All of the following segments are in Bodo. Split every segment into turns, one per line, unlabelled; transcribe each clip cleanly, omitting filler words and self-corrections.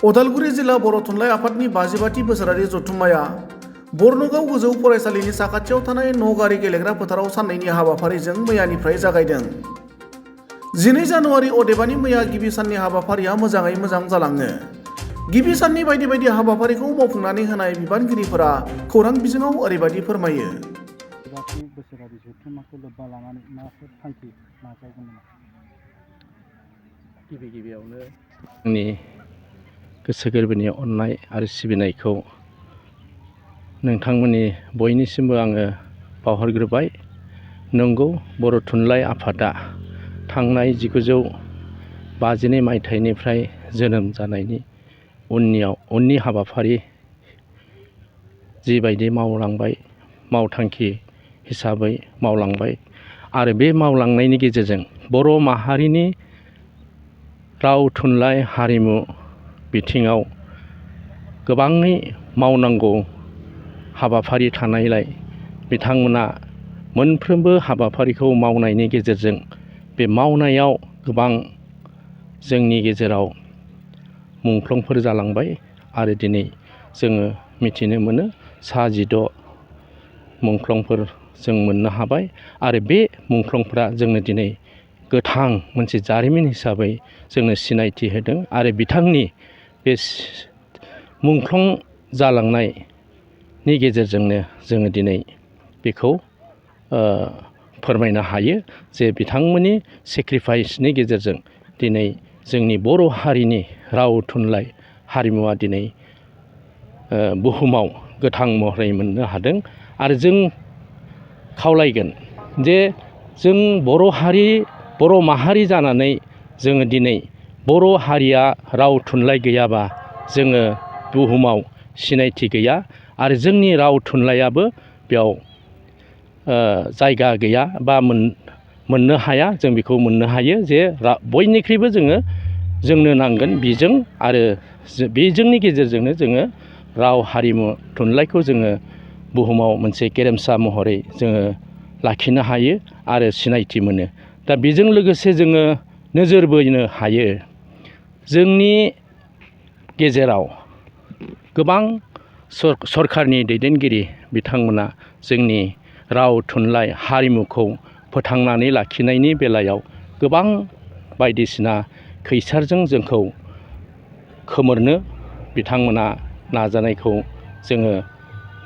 उदालगुरि जिल्ला बर' थुनलाइ आफादनि 55थि बोसोरारि जथुम्माया बर्नगाव गोजौ फरायसालिनि साखाथियाव थानाय नगारि गेलेग्रा फोथाराव साननैनि हाबाफारिजों मैयानिफ्राय जागायदों। 12 जानुवारि अदेबानि मैया गिबि साननि हाबाफारिया मोजाङै मोजां जालाङो। गिबि साननि बायदि बायदि हाबाफारिखौ मावफुंनानै होनाय बिबानगिरिफोरा खौरां बिजोङाव ओरैबायदि फोरमायो।
बोसोरारि जथुम्माखौ लोब्बा लानानै माबाफोर थांखि नाजावगोन नामा?
गिबियावनो आंनि गोसो गोरबोनि अननाय आरो सिबिनायखौ नोंथांमोननि बयनिसिमबो आङो बावहरग्रोबाय। नंगौ, बर' थुनलाइ आफादा थांनाय 1952 मायथाइनिफ्राय जोनोम जानायनि उननि हाबाफारि जिबायदि मावलांबाय, मावथांखि हिसाबै मावलांबाय आरो बे मावलांनायनि गेजेरजों बर' माहारिनि राव थुनलाइ हारिमु बिथिङाव गोबाङै मावनांगौ हाबाफारि थानायलाय बिथांमोना मोनफ्रोमबो हाबाफारिखौ मावनायनि गेजेरजों बे मावनायाव गोबां जोंनि गेजेराव मुंख्लंफोर जालांबाय आरो दिनै जोङो मिथिनो मोनो सा 16 मुंख्लंफोर जों मोननो हाबाय आरो बे मुंख्लंफोरा जोंनो दिनै गोथां मोनसे जारिमिन हिसाबै जोंनो सिनायथि होदों आरो बिथांनि बे मुंख्लं जालांनायनि गेजेरजोंनो जोङो दिनै बेखौ फोरमायनो हायो जे बिथांमोननि सेक्रिफाइसनि गेजेरजों दिनै जोंनि बर' हारिनि राव थुनलाइ हारिमुवा दिनै बुहुमाव गोथां महरै मोननो हादों आरो जों खावलायगोन जे जों बर' माहारि जानानै जोङो दिनै बर' हारिया राव थुनलाइ गैयाबा जोङो बुहुमाव सिनायथि गैया आरो जोंनि राव थुनलाइयाबो बेयाव जायगा गैया बा मोननो हाया। जों बेखौ मोननो हायो जे बयनिख्रुइबो जोंनो नांगोन बिजों आरो बेजोंनि गेजेरजोंनो जोङो राव हारिमु थुनलाइखौ जोङो बुहुमाव मोनसे गेरेमसा महरै जोङो लाखिनो हायो आरो सिनायथि मोनो। दा बेजों लोगोसे जोङो नोजोर बोनो हायो जोंनि गेजेराव गोबां सरखारनि दैदेनगिरि बिथांमोना जोंनि राव थुनलाइ हारिमुखौ फोथांनानै लाखिनायनि बेलायाव गोबां बायदिसिना खैसारजों जोंखौ खोमोरनो बिथांमोना नाजानायखौ जोङो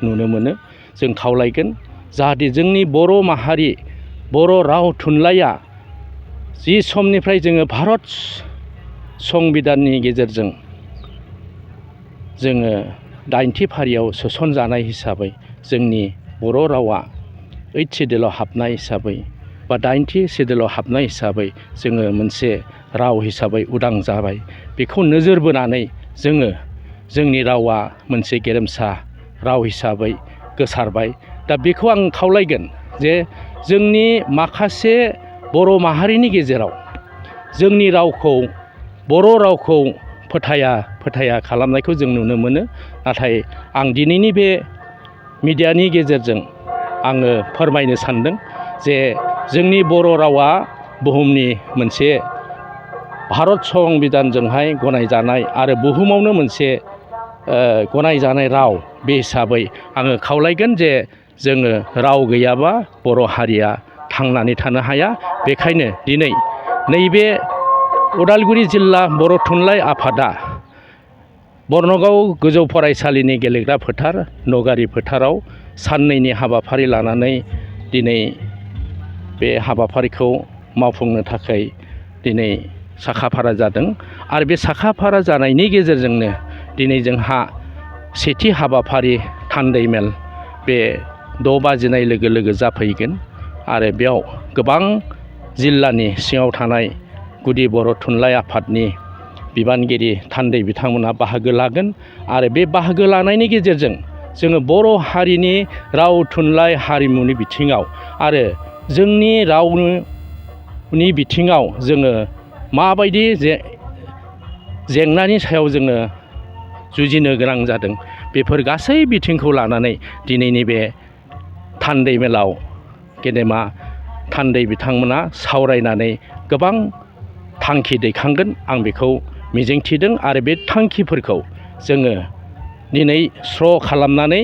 नुनो मोनो। जों खावलायगोन जाहाथे जोंनि बर' माहारि बर' राव थुनलाइया जि समनिफ्राय जोङो भारत संबिधाननि गेजेरजों जोङो 8थि फारियाव सोसनजानाय हिसाबै जोंनि बर' रावा 8th सिडिउलाव हाबनाय हिसाबै बा 8थि सिडिउलाव हाबनाय हिसाबै जोङो मोनसे राव हिसाबै उदां जाबाय। बेखौ नोजोर बोनानै जोंनि रावा मोनसे गेरेमसा राव हिसाबै गोसारबाय। दा बेखौ आं खावलायगोन जे जोंनि माखासे बर' माहारिनि गेजेराव जोंनि रावखौ बर' रावखौ फोथाया खालामनायखौ जों नुनो मोनो। नाथाय आं दिनैनि बे मिडियानि गेजेरजों आङो फोरमायनो सानदों जे जोंनि बर' रावा बुहुमनि मोनसे भारत संबिधानजोंहाय गनायजानाय आरो बुहुमावनो मोनसे गनायजानाय राव। बे हिसाबै आङो खावलायगोन जे जोङो राव गैयाबा बर' हारिया थांनानै थानो हाया। बेखायनो दिनै नैबे उदालगुरि जिल्ला बर' थुनलाइ आफादा बर्नगाव गोजौ फरायसालिनि गेलेग्रा फोथार नगारि फोथाराव साननैनि हाबाफारि लानानै दिनै बे हाबाफारिखौ मावफुंनो थाखाय दिनै साखाफारा जादों आरो बे साखाफारा जानायनि गेजेरजोंनो दिनै जोंहा सेथि हाबाफारि थान्दै मेल बे 6 बाजिनाय लोगो लोगो जाफैगोन आरो बेयाव गोबां जिल्लानि सिङाव थानाय गुदि बर' थुनलाइ आफादनि बिबानगिरि थान्दै बिथांमोना बाहागो लागोन आरो बे बाहागो लानायनि गेजेरजों जोङो बर' हारिनि राव थुनलाइ हारिमुनि बिथिङाव आरो जोंनि रावनि बिथिङाव जोङो माबायदि जेंनानि सायाव जोङो जुजिनो गोनां जादों बेफोर गासै बिथिंखौ लानानै दिनैनि बे थान्दै मेलाव गेदेमा थान्दै बिथांमोना सावरायनानै गोबां थांखि दैखांगोन आं बेखौ मिजिंथिदों आरो बे थांखिफोरखौ जोङो दिनै स्र' खालामनानै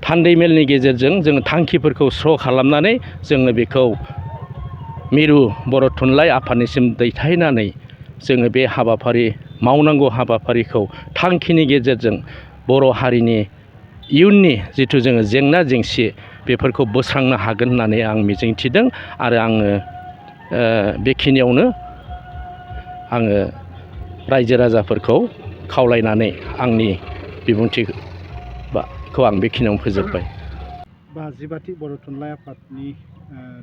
थान्दै मेलनि गेजेरजों जोङो थांखिफोरखौ स्र' खालामनानै जोङो बेखौ मिरु बर' थुनलाइ आफादनिसिम दैथायनानै जोङो बे हाबाफारि मावनांगौ हाबाफारिखौ थांखिनि गेजेरजों बर' हारिनि इयुननि जिथु जोङो जेंना जेंसि बेफोरखौ बोस्रांनो हागोन होननानै आं मिजिंथिदों आरो आङो बेखिनियावनो आङो रायजो राजाफोरखौ खावलायनानै आंनि बिबुंथिखौ आं बेखिनियावनो फोजोबबाय।
22थि बर' थुनलाइ आफादनि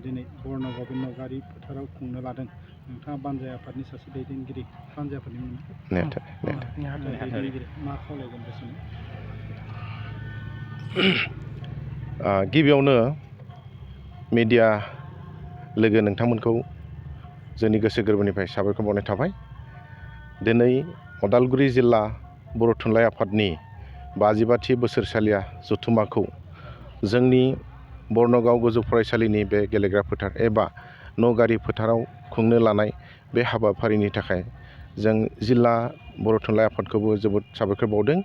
दिनै बर्नगाव बे नगारि फोथाराव खुंनो लादों। नोंथाङा बानजाय आफादनि सासे दैदेनगिरि, बानजाय आफादनि दैदेनगिरि मा खावलायगोन बे समाव?
गिबियावनो मिडिया लोगो नोंथांमोनखौ जोंनि गोसो गोरबोनिफ्राय साबायखर बावनाय थाबाय। दिनै उदालगुरि जिल्ला बर' थुनलाइ आफादनि 52थि बोसोरसालिया जथुम्माखौ जोंनि बर्नगाव गोजौ फरायसालिनि बे गेलेग्रा फोथार एबा नगारि फोथाराव खुंनो लानाय बे हाबाफारिनि थाखाय जों जिल्ला बर' थुनलाइ आफादखौबो जोबोद साबायखर बावदों।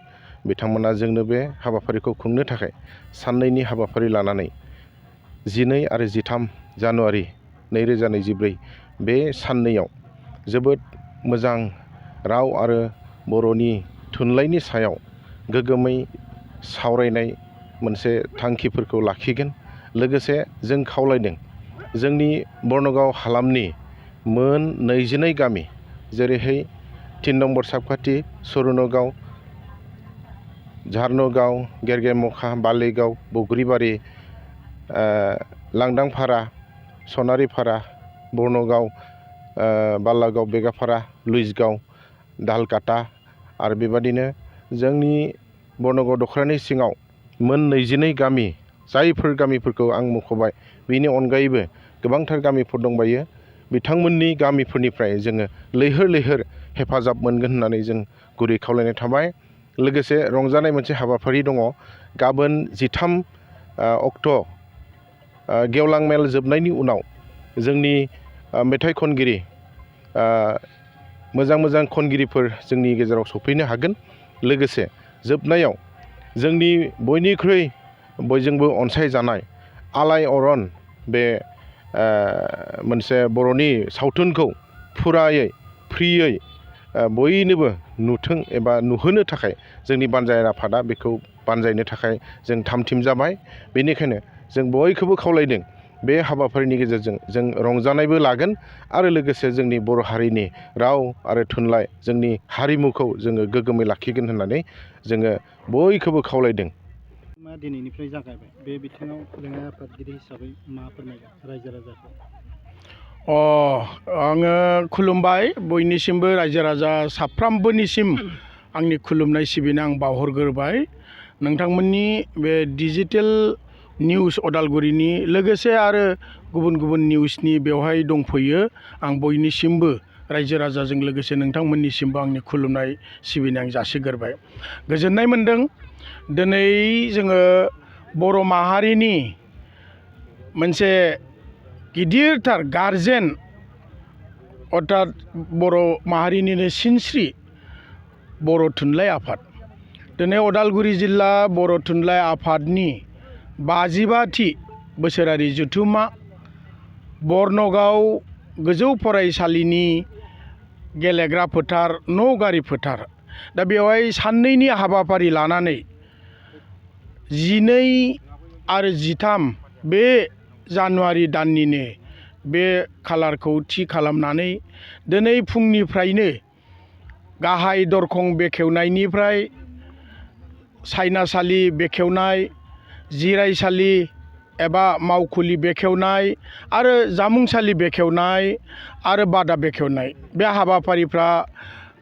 बिथांमोना जोंनो बे हाबाफारिखौ खुंनो थाखाय साननैनि हाबाफारि लानानै 12 आरो 13 जानुवारि 2024 बे साननैयाव जोबोद मोजां राव आरो बर'नि थुनलाइनि सायाव गोग्गोमै सावरायनाय मोनसे थांखिफोरखौ लाखिगोन। लोगोसे जों खावलायदों जोंनि बर्नगाव हालामनि मोन 22 गामि जेरैहाय 3 नम्बर साबखाथि, सरुनगाव, झारनगाव, गेरगेमखा, बालिगाव, बग्रिबारि, लांदांफारा, सनारिफारा, बर्नगाव, बालागाव, बेगाफारा, लुइसगाव, दालकाटा आरो बेबादिनो जोंनि बर्नगाव दख'रानि सिङाव मोन 22 गामि, जायफोर गामिफोरखौ आं मख'बाय बेनि अनगायैबो गोबांथार गामिफोर दंबायो। बिथांमोननि गामिफोरनिफ्राय जोङो लैहोर लैहोर हेफाजाब मोनगोन होननानै जों गुरै खावलायनाय थाबाय। लोगोसे रंजानाय मोनसे हाबाफारि दङ। गाबोन 13 अक्ट' गेवलां मेल जोबनायनि उनाव जोंनि मेथाइ खनगिरि मोजां खनगिरिफोर जोंनि गेजेराव सफैनो हागोन। लोगोसे जोबनायाव जोंनि बयनिख्रुइ बयजोंबो अनसायजानाय आलायअरन बे मोनसे बर'नि सावथुनखौ फुरायै फ्रियै बयनोबो नुथों एबा नुहोनो थाखाय जोंनि बानजाय आफादा बेखौ बानजायनो थाखाय जों थामथिम जाबाय। बेनिखायनो जों बयखौबो खावलायदों बे हाबाफारिनि गेजेरजों जों रंजानायबो लागोन आरो लोगोसे जोंनि बर' हारिनि राव आरो थुनलाइ जोंनि हारिमुखौ जोङो गोग्गोमै लाखिगोन होननानै जोङो बयखौबो खावलायदों।
दिनैनिफ्राय जागायबाय बे बिथिङाव लेङाइ आफादगिरि हिसाबै मा फोरमायगोन रायजो राजाखौ?
आङो खुलुमबाय बयनिसिमबो रायजो राजा साफ्रोमबोनिसिम आंनि खुलुमनाय सिबिनाय आं बावहरग्रोबाय। नोंथांमोननि बे डिजिटेल निउस अदालगुरिनि लोगोसे आरो गुबुन गुबुन निउसनि बेवहाय दंफैयो। आं बयनिसिमबो रायजो राजाजों लोगोसे नोंथांमोननिसिमबो आंनि खुलुमनाय सिबिनाय आं जासिगोरबाय। गोजोननाय मोन्दों दिनै जोङो बर' माहारिनि मोनसे गिदिरथार गारजेन अर्थात बर' माहारिनिनो सिनस्रि बर' थुनलाइ आफाद दिनै अदालगुरि जिल्ला बर' थुनलाइ आफादनि 52थि बोसोरारि जथुम्मा बर्नगाव गोजौ फरायसालिनि गेलेग्रा फोथार नगारि फोथार। दा बेवहाय साननैनि हाबाफारि लानानै 12 आरो 13 बे जानुवारि दाननिनो बे खालारखौ थि खालामनानै दिनै फुंनिफ्रायनो गाहाय दरखं बेखेवनायनिफ्राय सायनासालि बेखेवनाय, जिरायसालि एबा मावखुलि बेखेवनाय आरो जामुंसालि बेखेवनाय आरो बादा बेखेवनाय बे हाबाफारिफ्रा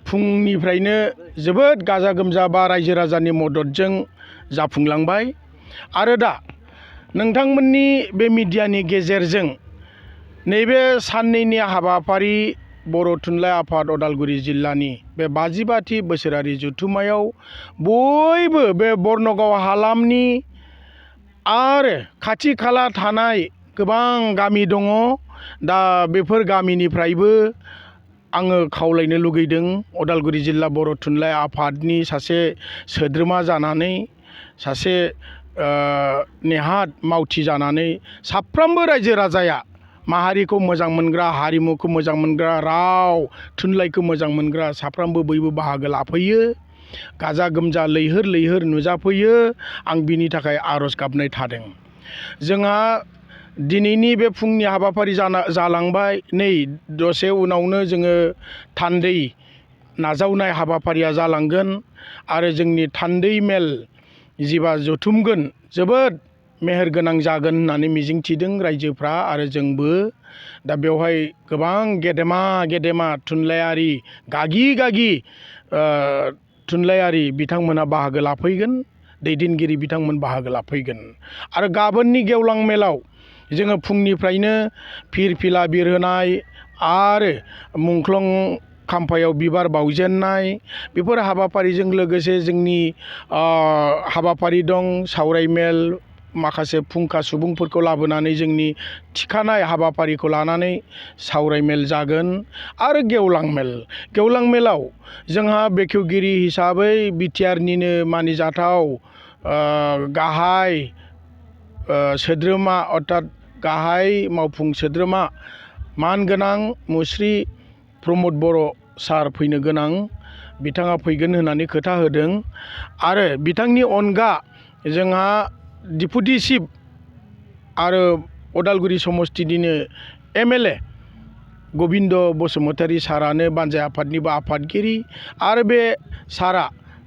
फुंनिफ्रायनो जोबोद गाजा गोमजा बा रायजो राजानि मददजों जाफुंलांबाय। आरो दा नोंथांमोननि बे मिडियानि गेजेरजों नैबे साननैनि हाबाफारि बर' थुनलाइ आफाद अदालगुरि जिल्लानि बे 52थि बोसोरारि जथुम्मायाव बयबो बे बर्नगाव हालामनि आरो खाथि खाला थानाय गोबां गामि दङ। दा बेफोर गामिनिफ्रायबो आङो खावलायनो लुगैदों उदालगुरि जिल्ला बर' थुनलाइ आफादनि सासे सोद्रोमा जानानै सासे नेहाद मावथि जानानै साफ्रोमबो रायजो राजाया माहारिखौ मोजां मोनग्रा, हारिमुखौ मोजां मोनग्रा, राव थुनलाइखौ मोजां मोनग्रा साफ्रोमबो बयबो बाहागो लाफैयो, गाजा गोमजा लैहोर लैहोर नुजाफैयो। आं बिनि थाखाय आर'ज गाबनाय थादों। जोंहा दिनैनि बे फुंनि हाबाफारि जालांबाय, नै दसे उनावनो जोङो थान्दै नाजावनाय हाबाफारिया जालांगोन आरो जोंनि थान्दै मेल जिबा जथुमगोन जोबोद मेहेरगोनां जागोन होननानै मिजिंथिदों रायजोफ्रा आरो जोंबो। दा बेवहाय गोबां गेदेमा गेदेमा थुनलाइयारि गागि थुनलाइयारि बिथांमोना बाहागो लाफैगोन, दैदेनगिरि बिथांमोन बाहागो लाफैगोन। आरो गाबोननि गेवलां मेलाव जोङो फुंनिफ्रायनो फिरफिला बिरहोनाय आरो मुंख्लं खाम्फायाव बिबार बावजेननाय बेफोर हाबाफारिजों लोगोसे जोंनि हाबाफारि दं। सावराय मेल, माखासे फुंखा सुबुंफोरखौ लाबोनानै जोंनि थिखानाय हाबाफारिखौ लानानै सावराय मेल जागोन आरो गेवलां मेलाव जोंहा बेखेवगिरि हिसाबै बिटिआरनिनो मानिजाथाव गाहाय सोद्रोमा अर्थात गाहाय मावफुं सोद्रोमा मानगोनां मुस्रि प्रमद बर' सार फैनो गोनां, बिथाङा फैगोन होननानै खोथा होदों। आरो बिथांनि अनगा जोंहा डिपुटि चिफ आरो उदालगुरि समस्तिनिनो MLA गबिन्द बसुमतारी सारानो बानजाय आफादनिबो आफादगिरि आरो बे सारा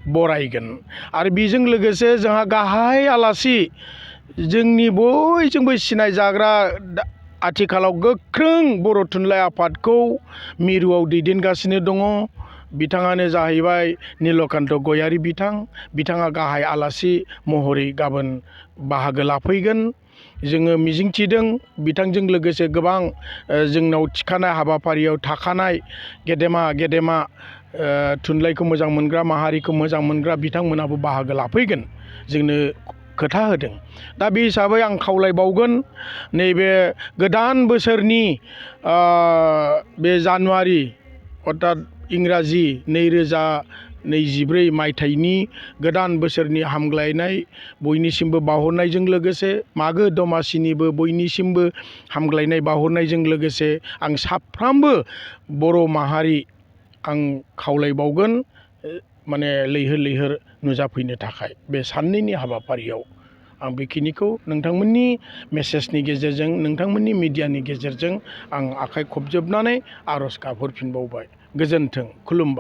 बरायगोन। आरो बेजों लोगोसे जोंहा गाहाय आलासि जोंनि बयजोंबो सिनायजाग्रा आथिखालाव गोख्रों बर' थुनलाइ आफादखौ मिरुआव दैदेनगासिनो दङ, बिथाङानो जाहैबाय नीलकान्त गयारी बिथाङा गाहाय आलासि महरै गाबोन बाहागो लाफैगोन। जोङो मिजिंथिदों बिथांजों लोगोसे गोबां जोंनाव थिखानाय हाबाफारियाव थाखानाय गेदेमा थुनलाइखौ मोजां मोनग्रा, माहारिखौ मोजां मोनग्रा बिथांमोनाबो बाहागो लाफैगोन जोंनो खोथा होदों। दा बे हिसाबै आं खावलायबावगोन, नैबे गोदान बोसोरनि बे जानुवारि अर्थात इंराजि 2024 मायथाइनि गोदान बोसोरनि हामग्लायनाय बयनिसिमबो बावहरनायजों लोगोसे मागो दमासिनिबो बयनिसिमबो हामग्लायनाय बावहरनायजों लोगोसे आं साफ्रोमबो बर' माहारि आं खावलायबावगोन माने लैहोर नुजाफैनो थाखाय बे साननैनि हाबाफारियाव। आं बेखिनिखौ नोंथांमोननि मेसेजनि गेजेरजों, नोंथांमोननि मिडियानि गेजेरजों आं आखाइ खबजोबनानै आर'ज गाबहरफिनबावबाय। गोजोन्थों, खुलुमबाय।